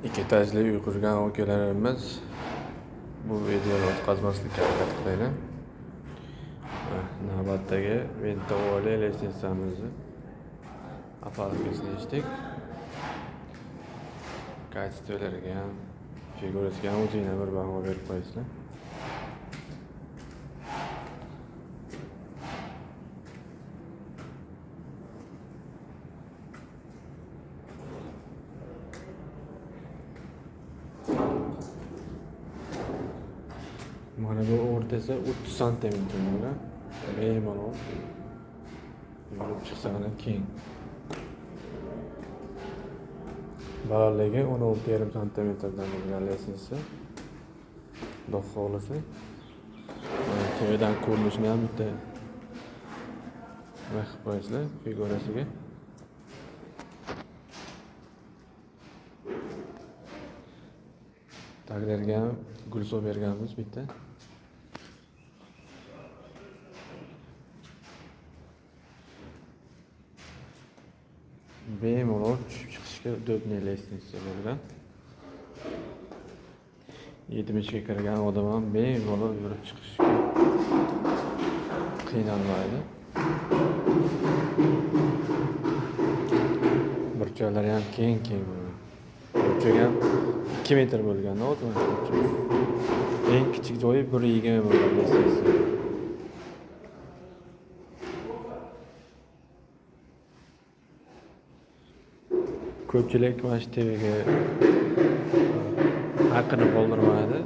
Ikki etajli uy qurgan akalarimiz bu videoni o'tkazmaslikka harakat qilaylik. Navbatdagi vintovali lestnitsamizni опалубкасini eshitdik. Качестволariga ham, figurasiga ham o'zinglar bir baho berib qo'yasizlar. Mana bu o'rtasi 30 santimetr bo'lgan. Bemalol yurib chiqsa mana keng. Balandligi 16,5 santimetrdan bo'lgan lestnitsa. Xudo xohlasa. Mana tepadan ko'rinishini ham bitta nima qilib qo'yasizlar figurasiga. Taglarga ham gul solib berganmiz bitta. Bemalol tushib chiqishga удобный lestnitsa bo'lgan. 70ga kirgan odam ham bemalol yurib chiqishga qiynalmaydi. Burchaklari ham keng-keng bo'lgan. Burchak ham 2 metr bo'lgan, o'zi burchak. Eng kichik joyi 1.20 bo'lgan lestnitsa. Ko'pchilik mana shu TVga haqini qoldirmaydi.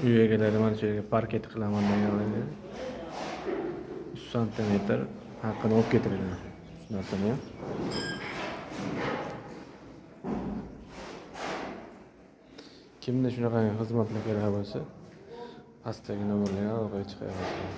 Uy egalari mana shu yerga parket qilaman deganlarga 3 santimetr haqini olib ketilgan. Shu narsani ham. Kimda shunaqa xizmatlar kerak bo'lsa, pastdagi nomerlarga aloqaga chiqaverasizlar.